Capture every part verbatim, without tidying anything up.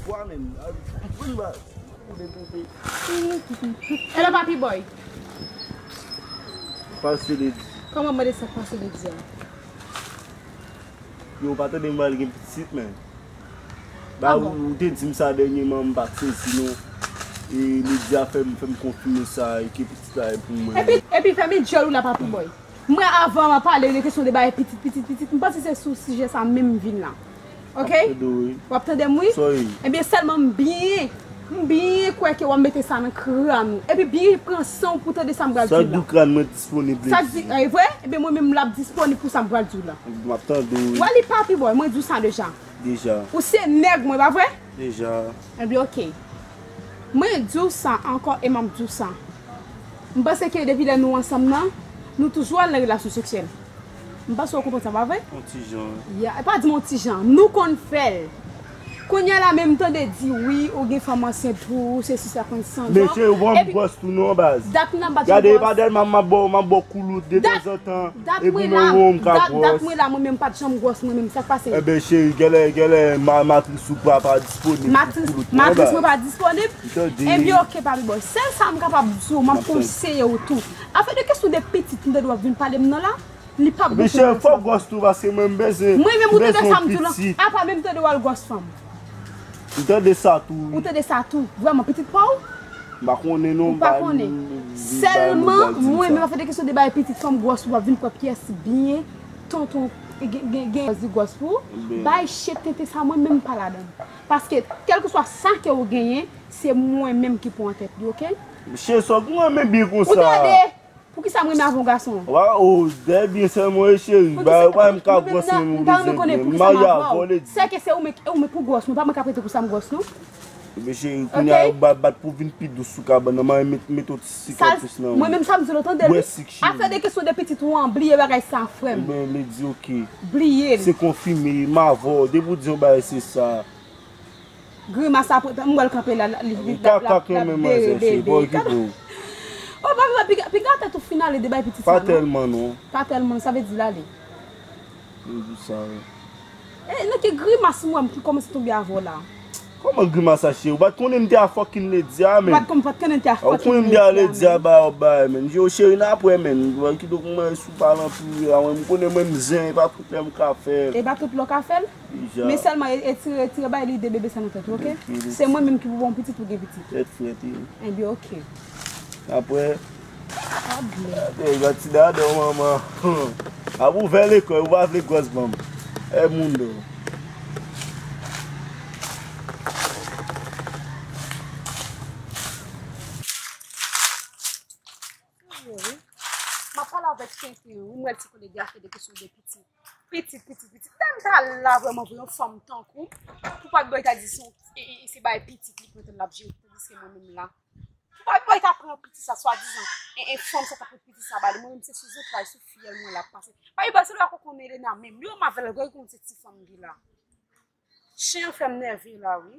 Vwa menm. Vin baz. Ou dekonpe. Hello, Papi Boy. Pase de di. Kòman mande sa k pase de di a? Yo, ou pa tande m pral gen pitit, men. Ba, ou te di m sa dènyèman, m pa t sezi, non. E medya fè m, fè m konfime sa, e ke pitit la e pou mwen. Epi, epi fèmen djòl ou la, Papi Boy. Mwen, avan m ap pale de kesyon de bagay pitit, pitit, pitit, m panse se sou sijè sa menm m vin la. Ok? W ap tande m, wi? Ebyen, sèlman m byen, m byen kwè ke w ap mete sa nan kràn ou. Epi byen pran san w pou tande sa m pral di w la. Sa di kràn mwen disponib. Sa di, e vre? Ebyen, mwen menm, l ap disponib pou sa m pral di w la. M ap tande w, wi. Wè li, Papi Boy, mwen di w sa deja. Deja. Ou se nèg mwen, pa vre? Deja. Ebyen, ok. Mwen di w sa ankò e m ap di w sa. M panse ke depi lè nou ansanm nan, nou toujou al nan relasyon seksyèl. M panse w konprann sa, pa vre? On ti jan. Ya, e pa di m on ti jan. Nou konn fè l. Kounye a la menm m tande di wi, ou gen fanm ansent tou, se si sa konn san. Men cheri, ou pa gwòs tou non, baz. Dat mwen la m pa janm gwòs. Gade, e pa dèlman m ap ba w, m ap ba w koulout detanzantan. Dat mwen la, dat mwen la, mwen menm m pa t janm gwòs, mwen menm, sa k pase? Enben, cheri, genlè, genlè, ma, matris ou pa, pa disponib pou koulout mwen, baz. Matris mwen pa disponib? Enben, ok, Papi Boy. Sèl sa m kapab di w, m ap konseye w tou. Afè de kesyon de pitit, m tande w ap vin pale m nan la. Li p ap bon pou mwen sa. Cheri, fò w gwòs tou, paske mwen m bezwen, m bezwen yon pitit. Mwen menm, ou tande sa m di w la? Apa menm tande w al gwòs fanm? M tande sa tou, wi. Ou tande sa tou? Vrèman, pitit pa w? M pa konnen, non. Ou pa konnen? Sèlman, mwen menm, afè de kesyon de bay pitit, fò m gwòs pou w ap vin kwè pyès byen, tonton, gen, gen, gen gwòs pou w. Bay shit tenten sa, mwen menm m pa ladan l. Paske, kèlkeswa sa ke w genyen, se mwen menm ki pou antèt li, ok? Cheri, sa w renmen byen konsa? Ou tande? Poukisa m renmen avè yon gason? Wa, o, dèyè byen sèlman wi cheri. Ba, ou pa menm ka gwòs mwen, ou bezwen byen. M marye avè w, Lady. Sèke se ou menm, ou menm pou gwòs mwen, pa mwen k ap rete pou sa m gwòs, non. Ebyen cheri, kounye a ou bat, bat pou vin pi dous sou kabann nan, m a met, met yon ti sik anplis nan. Mwen menm sa m di w, tande, wi. Afè de kesyon de pitit ou an, bliye bagay sa, frè m. Ebyen, Lady, ok. Bliye l. Se konfime, m avè w, depi w di yon bagay, se sa. Grimas la, m wè l kanpe la, li, li, l ap, l ap, l ap bere bebe. O, pa, pa, piga, piga tèt ou fin ale de bay pitit sa, non? Pa tèlman, non. Pa tèlman, sa vle di l ale. M di sa, wi. E, nan ki grimas m wè m kòmanse tonbe avè w la? Kòman grimas sa, cheri? Ou pa t konnen m te a fucking Lady a, menn. Ou pa t konnen m te a fucking Lady a, menn. Ou konnen m te a Lady a, ba, ba, menn. Yo, cheri, n apre, menn. Kidonk, mwen, si w pale anpil a mwen, m konnen mwen m zen, e pa tout lè m ka fè l. E pa tout lè w ka fè l? Men sèlman, e, etire, etire bay lide bebe sa nan tèt ou, ok? Se mwen menm ki pou ba w pitit pou gen pitit. Tèt frèt, wi. Enben, ok. Apre, gade, gade ti dadò, manman. Ap ouvè lekòl, ou pa vle gwòs banm. E mundo. M ap pale avèk Kenken, wi, m wè l ti konnen gen afè de kesyon de pitit. Pitit, pitit, pitit. Dam sa la vrèman vle yon fanm tankou. Pou pa bòy ta di se yon, e, e, se bay pitit li pran tan l ap jere, tandiske mwen menm la. Pou pa bòy ta pran pitit sa, swadizan, e, e, fanm sa ta pran pitit sa ba li. Mwen menm se sou zantray, sou fyèl mwen l ap pase. Pa bòy se lè w konn Elena menm. Li wè m avè l, gade konn se ti fanm li la. Chen an fè m nève la, wi.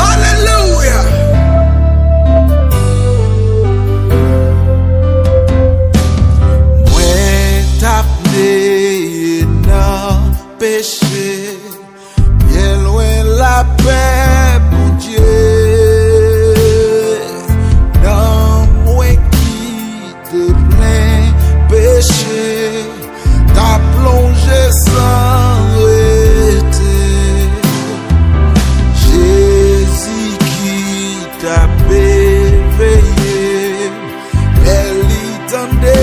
Alelouya! Mwen t ap neye nan peche. Byen lwen lapè Bondye, nan mwen ki te plen peche, t ap plonje san rete. Jezi ki t ap eveye m, lè li tande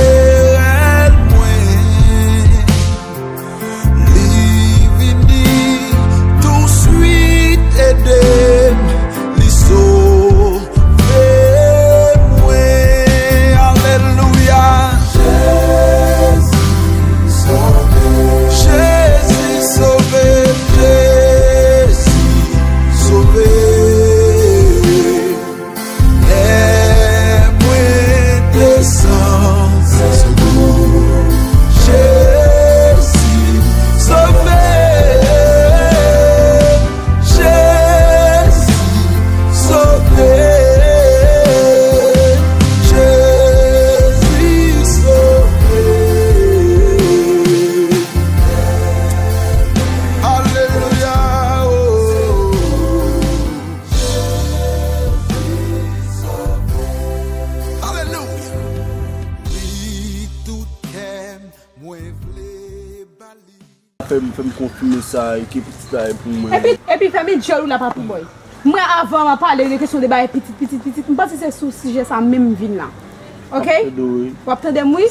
rèl mwen. Li Fè m, fè m konfime sa, e ke pitit la e pou mwen. Epi, epi fèmen djòl ou la, Papi Bòy. Mwen, avan m ap pale de kesyon de bagay pitit, pitit, pitit, m panse se sou sijè sa menm m vin la. Ok? W ap tande m, wi?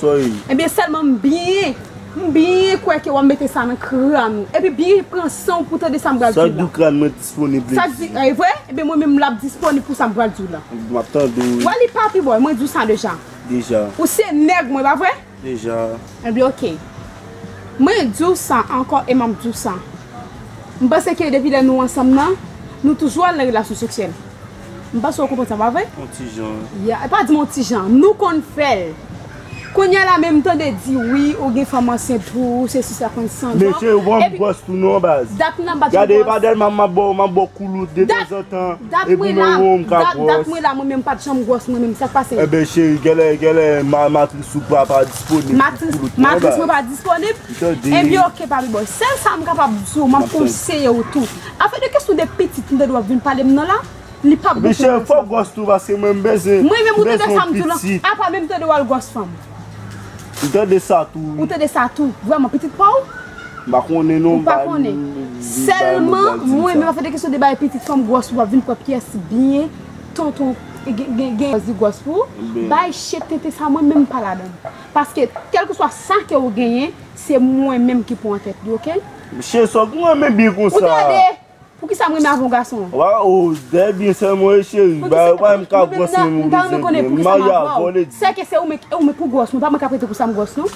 Ebyen, sèlman m byen, m byen kwè ke w ap mete sa nan kran m. Epi byen pran san w pou tande sa m pral di w la. Sa di w kran mwen disponib. Sa di, e vre? Ebyen, mwen menm, l ap disponib pou sa m pral di w la. M ap tande w, wi. W a li, Papi Bòy, mwen di w sa deja. Deja. Ou se nèg mwen, pa vre? Deja. Ebyen, ok. Mwen di w sa ankò e m ap di w sa. M panse ke depi lè nou ansanm nan, nou toujou al nan relasyon seksyèl. M panse w konprann sa, pa vre? On ti jan. Ya, e pa di m on ti jan. Nou konn fè l. Kounye a la menm m tande di wi, ou gen fanm ansent pou ou, se si sa konn san. Mesye, ou ban m gwòs tou non, baz. Dat m nan bat yon gwòs. Gade, e pa dèlman m ap ba w, m ap ba w koulout detanzantan. Dat mwen la, dat mwen la, mwen menm m pa t janm gwòs mwen menm, sa k pase? Enben cheri, genlè, genlè ma-, matris ou pa, pa disponib pou koulout mwen, matris mwen pa disponib? Enben ok, Papi Bòy, sèl sa m kapab di w, m ap konseye w tou. Afè de kesyon de pitit, m tande w ap vin pale m nan la, li p ap bon pou mwen. Enben cheri, fò gwòs tou, paske mwen m bezwen, mwen menm ou tande sa m di w la, apa menm tande w al gwòs fanm. M tande sa tou, wi. Ou tande sa tou? Vrèman, pitit pa w? M pa konnen non. Ou pa konnen. Sèlman, mwen menm, afè de kesyon de bay pitit fanm gwòs, w ap vin pran pyès byen, tonton, gen, gen, gen gwòs di gwòs pou ou. Bay shit tenten sa, mwen menm m pa ladan. Paske, kèlkeswa sa ke ou genyen, se mwen menm ki pou an tèt li, ok? Mesye, sa w gen renmen byen konsa. Ou tande? Poukisa m renmen avè yon gason? Wa, o, dèyè byen sèlman, wi, cheri. Ba, ou pa menm ka gwòs menm, ou bezwen byen. M marye avè w, lady. Sèke se ou menm, ou menm pou gwòs, mwen pa mwen k ap rete pou sa m gwòs, non.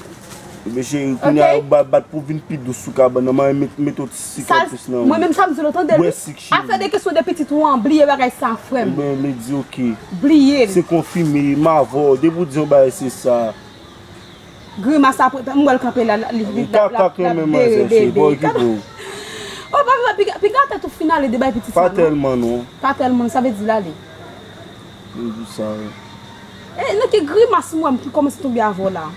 Ebyen, cheri, kounye a, ou bat, bat pou vin pi dous sou kabann nan, m met, met yon ti sik anplis nan. Mwen menm, sa m di w la, tande l. Bwè sik, cheri. Afè de kesyon de pitit ou an, bliye bagay sa, frè m. Ebyen, lady, ok. Bliye l. Se konfime, m avè w. Depi w di yon bagay, se sa. Grimas la, m wè l kanpe la, li, li, l ap, l ap, l ap bere bebe. Oh, papi, piga, piga tèt ou fin ale de bay pitit sa, non? Pa tèlman, non. Pa tèlman, sa vle di l ale. M di sa, wi. E, nan ki grimas m wè m kòmanse tonbe avè w la?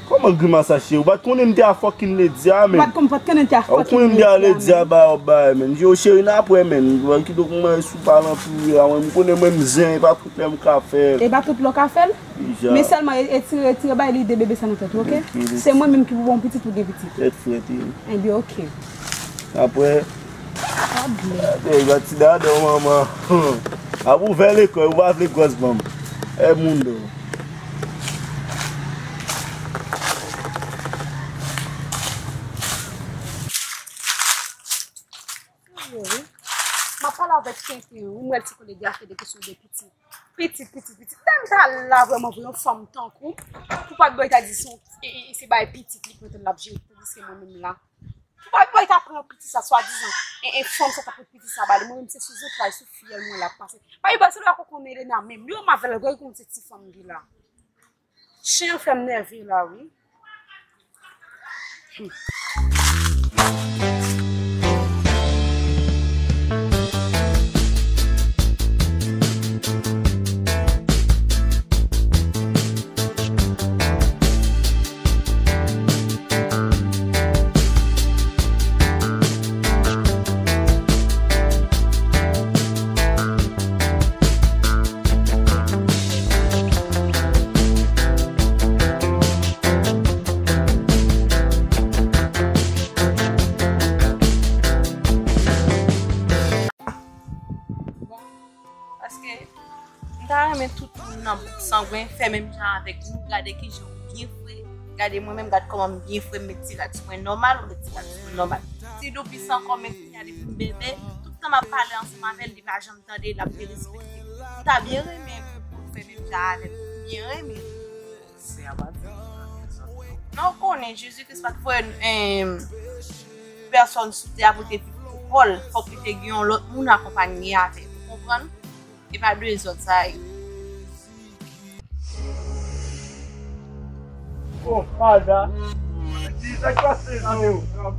Kòman grimas sa, cheri? Ou pa t konnen m te a fucking lady a, men. Ou pa t konnen m te a fucking lady a, men. Ou konnen m te a lady a, ba, ba, men. Yo, cheri, n ap wè, men. Kidonk, mwen sou palan tou, a, mwen, m konnen mwen m zen, e pa tout lè m ka fè l. E pa tout lè w ka fè l? Men sèlman, e, etire, etire bay lide bebe sa nan tèt ou, ok? Se mwen menm ki pou ba w pitit, ou gen pitit. Tèt frèt, wi. Ebyen, ok. Apre, gade, gade ti dada w, manman. Ap ouvè lekòl, ou pa vle gwòs banm. E moun do. M ap pale avèk Kenken, ou m wè l ti kole de afè de kesyon de pitit. Pitit, pitit, pitit. Dam sa la vrèman pou yon fanm tankou, pou pa t bay ta di se, e, e, se bay pitit li kontan l ap jere, tandiske mwen menm la. Pou pa t bay ta pran pitit sa, swadizan. E, e fanm sa ta pran pitit sa ba li. Mwen menm se sou zantray, sou fyèl mwen l ap pase. Pa li ba se lè w konn Elena menm. Li wè m avè l, gade konn se ti fanm li la. Chen an fè m nève la, wi. Paske m ta renmen tout moun nan bouk sangwen fè menm jan avèk nou. Gade kijan w byen fre. Gade mwen menm, gade kòman m byen fre, m met ti rad sou mwen nòmal, ou met ti rad sou mwen nòmal. Ti Dopi san kòm men kounye a depi m bebe, tout tan m ap pale ansanm avè l, li pa janm tande, l ap derespekte. M ta byen renmen pou l fè menm jan avè m. Byen renmen. Non, ou konnen, Jezi Kris pa t voye, em, pèsòn sou tè a pou te viv pou kò l. Fòk li te gen yon lòt moun akonpanye avè l. Ou konprann? E pa de zòt sa yo. Oh, Alda. Sa k pase, yo?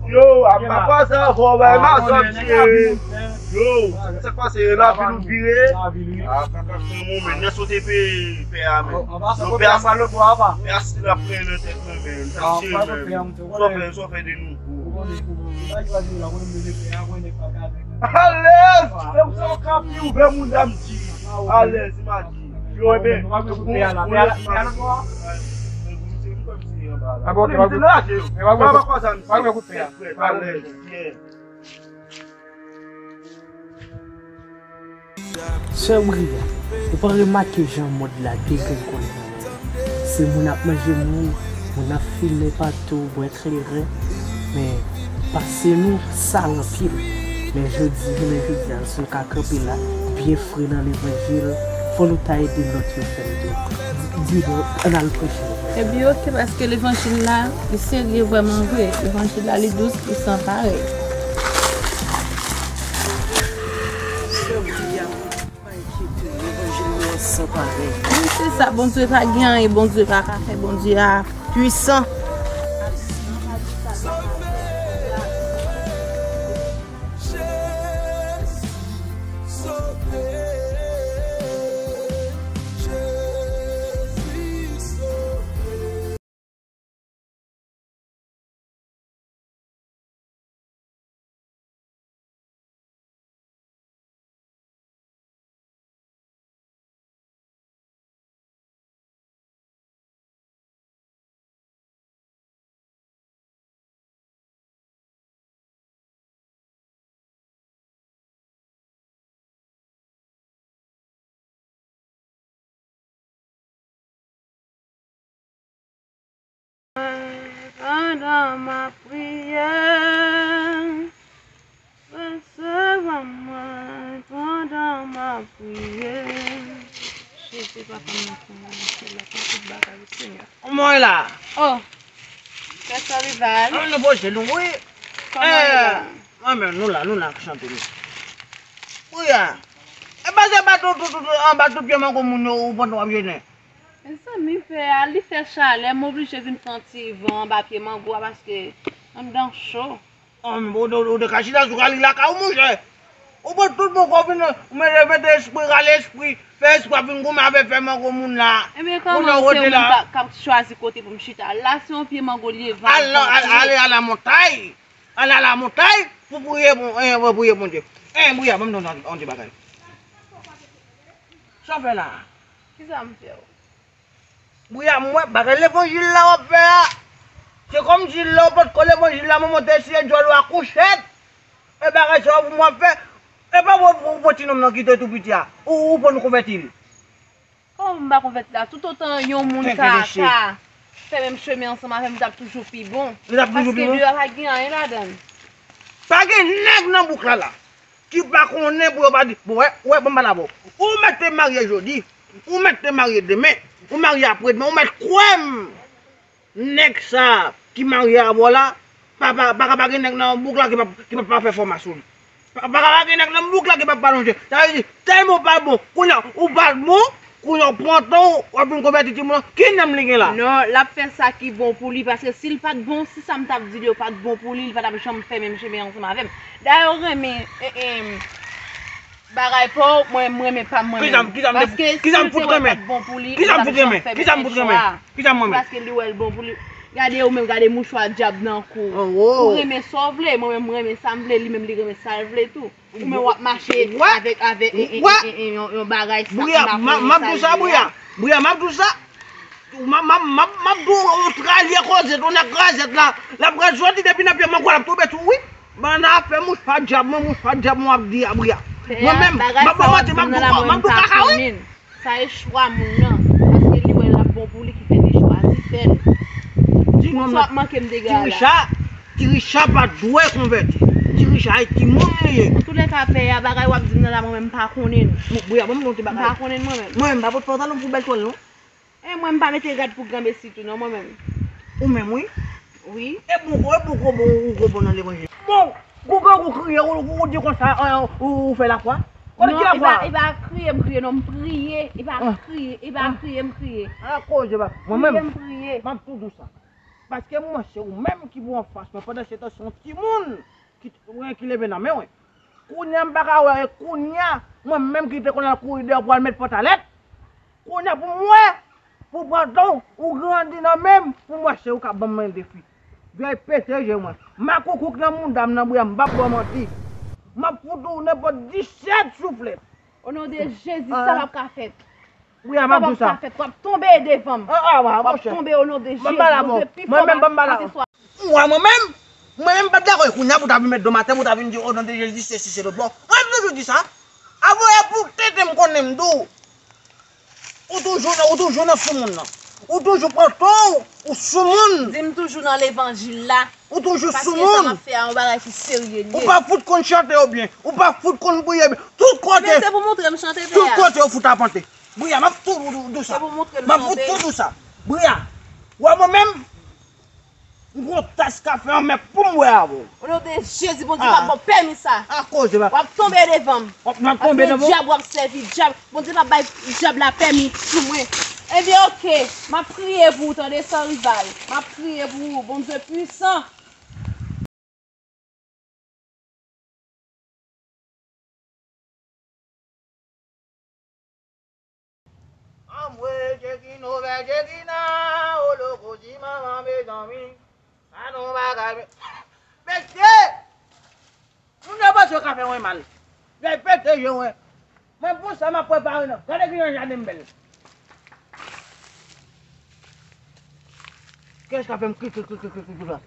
Yo, apa sa, fò bay mazòt, cheri. Yo, sa k pase, lavil ou vire? Lavil, wi. Ah, kaka, se yon moman, nèg sot epi pè a, men. Yo, pè a, pè a, si l ap pran nan tèt mwen, men. Sa cheri, men. Sa w fè, sa w fè de nou? Alèz! Menm sa w ka pi ouvè moun dam di. Alèz, Maki. Yo, enben, bon, bon, Apa oke, pa gwe, pa gwe kout pye a. Sè Bria, ou pa remake jan mòd la degrenn kòlè nan men nou? Se moun ap manje moun, moun ap fimen patou, bwè kleren, men pase nou sal anpil. Men jodi, jounen jodi a, si nou ka kanpe la, byen fre nan levanjil, fò nou ta ede lòt yo fè l tou. Di, di nou, ann al preche. Ebyen, oke, paske levanjil la, li serye vrèman vre. Levanjil la, li dous, li san parèy. Sè Bria, pa enkyete w, levanjil nou an san parèy. Wi, se sa, Bondye pa gen anyen Bondye pa ka fè, Bondye a pwisan. Pandan m ap priye, resevwa mwen pandan m ap priye. Jezi, papa m nan fè mwen mache la, fè tout bagay, Senyè. Kòman w ye la? Oh, Pè Sòvival. An nou poze nou, wi. Kòman w ye la? Mwen menm, nou la, nou la k chante nou. Wi a. E pa se ba tout, tout, tout, anba tout pye mango moun yo, ou pandan w ap jennen. Mezanmi, pè a, li fè chalè, m oblije vin pran ti van anba pye mango a paske anndan cho. An, ou, ou, ou te ka chita sou kali lakay ou, monchè. Ou pran tout bon kò w vin, ou mete, mete espri, rale espri, fè espri ap vin goumen avè fè mango moun la. Ebyen, kòman se ou menm k ap, k ap chwazi kote pou m chita? La, se yon pye mango li ye, van. Al, al, ale alamontay. Al alamontay pou priye, bon, eh, pou priye Bondye. Eh, Bria, ban m di w yon ti bagay. Sa w fè la? Kisa m fè w? Bria, m wè bagay levanjil la w ap fè a. Se kòmsi lè w potko levanjil la, manman w te siye djòl ou a kouchèt. E bagay sa yo pou m w ap fè. E pa w, w, w, w ti nonm nan ki te tou piti a. Ou, ou pran nou konvèti l. Kòman m pa konvèti la? Toutotan yon moun ka, ka fè menm chemen ansanm avè m, li t ap toujou pi bon. Li t ap toujou pi bon? Paske deyò a pa gen anyen ladan l. Pa gen nèg nan bouk la la ki pa konnen pou yo pa di, bon, wè, wè, bon, m pale avè w. Ou mèt te marye jodi, ou mèt te marye demen, ou marye apre demen, ou mèt kwè m. Nèg sa ki marye avè w la, pa, pa, pa ka pa gen nèg nan bouk la ki p ap, ki p ap pa fè fòma sou li. Pa, pa ka pa gen nèg nan bouk la ki p ap pa lonje. Sa vle di, tèlman w pa bon, kounye a, ou pa t bon, kounye a, w pran tan w, w ap vin konvèti timoun nan. Ki nanm li gen la? Non, l ap fè sa ki bon pou li, paske si l pa t bon, si sa m t ap di l yo pa t bon pou li, li pa t ap janm fè menm chemen ansanm avè m. Dayè, w renmen, e, e, bagay pa w, mwen, m renmen pa m mwen menm. Paske si l te wè l pa t bon pou li, li pa t ap janm fè menm chwa a. Paske li wè l bon pou li. Gade ou menm, gade mouchwa dyab nan kou. Ou renmen sa w vle, mwen menm, m renmen sa m vle, li menm, li renmen sa l vle tou. Ou menm, w ap mache avèk, avèk, e, e, e, e, yon, yon bagay sa ki makonnen sa l ye a. Bria, m ap di w sa. M ap, m ap, m ap, m ap di w, yon tralye kozèt, yon nèg kozèt la. L ap pral soti depi nan pye mango, l ap tonbe tou, wi. Bann afè mouchwa dyab, mwen, mouchwa dyab, mwen ap di a, Bria. Mwen menm, m ap ba w manti, m ap di w, m ap di w kaka, wi. Sa e chwa moun nan. Paske li wè l ap bon pou li ki fè li chwazi fè l. Sa w ap manke m dega la. Ti Richa, Ti Richa pa dwe konvèti. Ti Richa e timoun li ye. Antoulèka, pè a, bagay w ap di m nan la, mwen menm m pa konnen l. Bria, ban m di w yon ti bagay. M pa konnen l mwen menm. Mwen menm, m pa pot pantalon pou bèl twal non. E mwen, m pa mete rad pou granmesi tou non, mwen menm. Ou menm, wi. Wi. E bon, e bon, bon, bon, ou bon nan levanjil. Bon, kou grangou kriye, ou, ou, ou di konsa, eh, ou, ou fè lafwa? Kote ki lafwa? Non, e pa, e pa kriye m kriye, non, m priye. E pa kriye, e pa kriye m kriye. A koze pa. Mwen menm, m ap tou di w sa. Paske mwen, se ou menm ki pou anfas mwen, pandan se tan, se yon timoun ki, ki leve nan men mwen. Kounye a, m pa ka wè, e kounye a, mwen menm ki te konn al kouri deyò pou al met pantalèt. Kounye a pou m wè, pou pran tan w, ou grandi nan men m, pou m wè se ou k ap ban m men defi. Vyèj pete je mwen. Makoukouk nan mouda m nan, Bria, m p ap ba w manti. M ap fout ou nenpòt disèt souflèt. O non de Jezi, sa p ap ka fèt. Wi, a m ap di w sa. W ap tonbe devan m. W ap tonbe o non de Jezi. Bondye pi fò pase swa. Mwen, mwen menm, mwen menm, m pa t dakò. Kounye a pou w ta vin met do m atè, pou w ta vin di, o non de Jezi, sesi, se lòt bò. Mwen toujou di sa. Avoye pou tete m konnen m di w. Ou toujou nan, ou toujou nan soumoun nan. Ou toujou pran ton, ou soumoun. Di m toujou nan levanjil la. Ou toujou soumoun. Paske sa m ap fè a, yon bagay ki serye li ye. Ou pa fout konn chante yo byen. Ou pa fout konn priye byen. Tout kote. Men se pou montre m chante, pè a. Tout kote yo fout apante. Bria, m ap tou, tou, tou, tou sa. Se pou montre m chante. M ap fout tou, tou sa. Bria, wè mwen menm, m gon tas kafe an men pou m bwè avè w. O non de Jezi, Bondye p ap ban w pèmi sa. A koze ba. W ap tonbe devan m. W ap, w ap tonbe devan m. Dyab w ap sèvi, dyab. Bondye p ap bay dyab la pèmi sou mwen. Ebyen, oke. M ap priye pou ou, tande, san rival. M ap priye pou ou, Bondye pwisan. Anmwe, Jekino vè Jekina, o loko di manman, mezanmi. Sa non bagay, men. Mesye! Moun yo panse yo ka fè mwen mal. Lè pete je mwen. Mwen pou sa m ap prepare nan. Gade kijan jaden m bèl. Kiyès k ap fè m kri, kri, kri, kri, kri, kri la?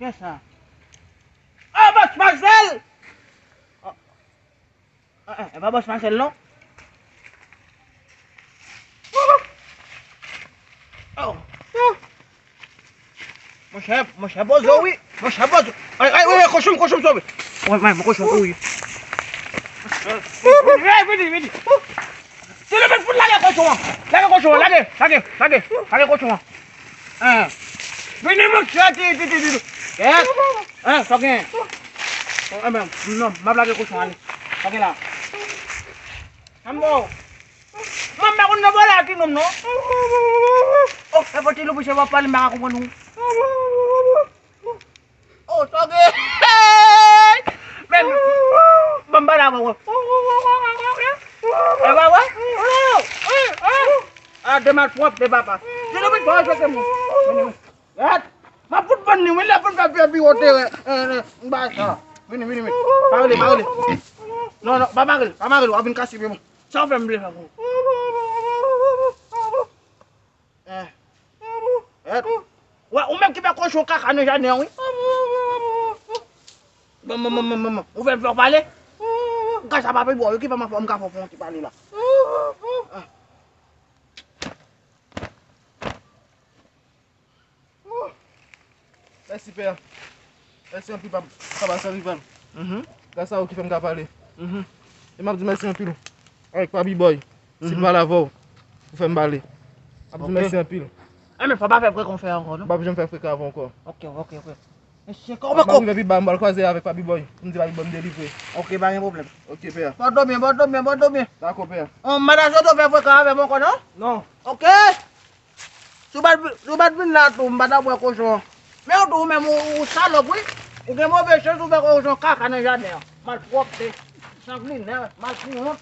Kiyès sa? Ah, bòs Marcel! Ah, ah, ah, e pa bòs Marcel, non? Oh. Oh. Monchè, monchè, bozo, wi. Monchè, bozo. Ay, ay, wi, wi, kochon, kochon, sove. Wi, wi, kochon, wi. Vini, vini, vini. Ti Lopèt, fout lage kochon an. Lage kochon an, lage, lage, lage, lage kochon an. Hein. Vini, monchè, ti, ti, ti, ti. Yes. Hein, sa gen. Oh, eh ben, non, m ap lage kochon an, ale. Sa gen la. Ambo. Manman konn nan vòlè a ki nonm non. Oh, e fò ti Lopèt w ap pale, m pa ka konprann ou. Oh, tande! Men, ban m pale avè w. E pa vre? A, de malpwòpte, papa. Ti Lopèt pa respekte m non. Gad! M ap fout vann li, wi, lè pou l fè pi wote, eh, eh, m ba sa. Vini, vini, vini. Pa rele, pa rele. Non, non, pa, pa rele, pa, pa rele, w ap vin kase pye mwen. Sa w fè m vle fè pou ou? Eh. Eh. Wè, ou menm ki fè kochon kaka nan jaden an, wi. Bon, bon, bon, bon, bon, bon. Ou fè m fè w pale? Gad sa pa pi bò, yo ki fè m ap fè, m ka fè w fè yon ti pale la. Ah. Mèsi, pè. Mèsi anpil, papa, papa san rival. Mhm. Gras a ou ki fè m ka pale. Mhm. E m ap di mèsi anpil avèk Papi Boy. Si l pale avè w, ou fè m pale. M ap di mèsi anpil. Eh, men fò pa fè frekan fè ankò, non? M p ap janm fè frekan avè w ankò. Ok, ok, ok. Mesye, kòman, kòman? M ap rive pi ba, m pral kwaze avèk Papi Boy. Pou m di Papi Boy m delivre. Ok, pa gen pwoblèm. Ok, pè. Bò dòmi, bò dòmi, bò dòmi. Dakò, pè. An, madanm sa tou fè frekan avè m ankò, non? Non. Ok. Si w pa t vin, si w pa t vin la tou, m pa t ap wè kochon an. Men ou tou, ou menm, ou, ou salòp, wi. Ou gen move chans, ou fè kochon kaka nan jaden an. Malpwòpte, sanginè, malpouwont.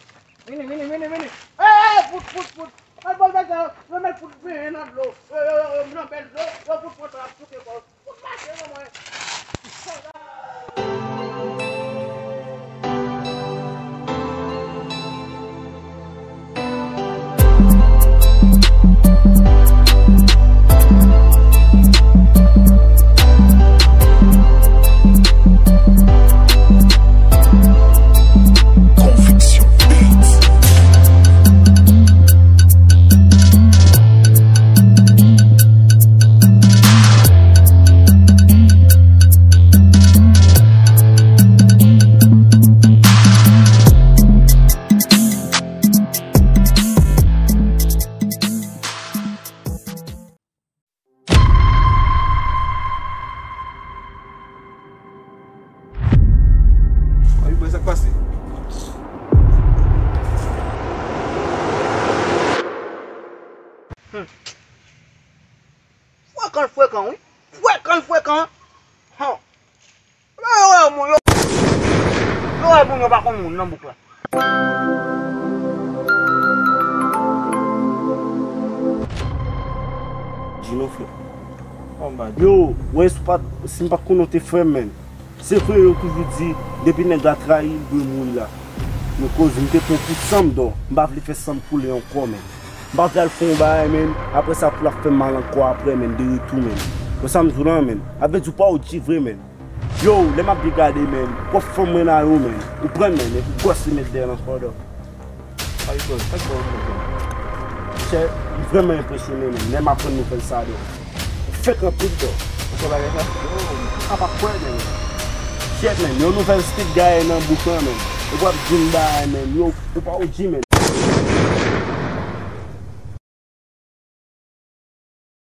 Vini, vini, vini, vini. Ey, ey, fout, fout, fout. Al bò sa, yo mèt fout benyen nan dlo. Yo, yo, yo, yo, nan bèl dlo, yo fout pran tan ap souke kò. Konviksyon Beats. Ay, bwè, sa k pase? Hmm. Frekan, frekan, wi. Frekan, frekan. Hon. Yo, yo, yo, moun yo. Yo, yo, moun yo pa konn moun nan bouk la. Di non, frè. Yo, wè, si pa, si m pa t konnen w te frè m, menn. Se vre, yo toujou di, depi nèg la trayi, l dwe mouri la. Yo koz m te pran pou sanm dò. M pa vle fè sanm koule ankò, menn. M pa vle al fè yon bagay, menn. Apre sa, pou l ap fè m mal ankò apre, menn, de retou, menn. Wè sa m di w lan, menn. A vle di w pa O G vre, menn. Yo, lè m ap byen gade, menn. Pwòp fanm mwen la yo, menn. Ou pran, menn, epi gwòs li met dèyè l ankò, dò. Ay, bro, sa k bon, bro? Chè, m vrèman enpresyone, menn. Lè m aprann nouvèl sa, dò. Ou fèk anpil, dò. Ou kwè bagay sa? Yo, m pa pa kwè, menn. Shit, menn. Yon nouvèl street guy nan bouch lan, menn. Ou ap di m bagay, menn. Yo, ou pa O G, menn.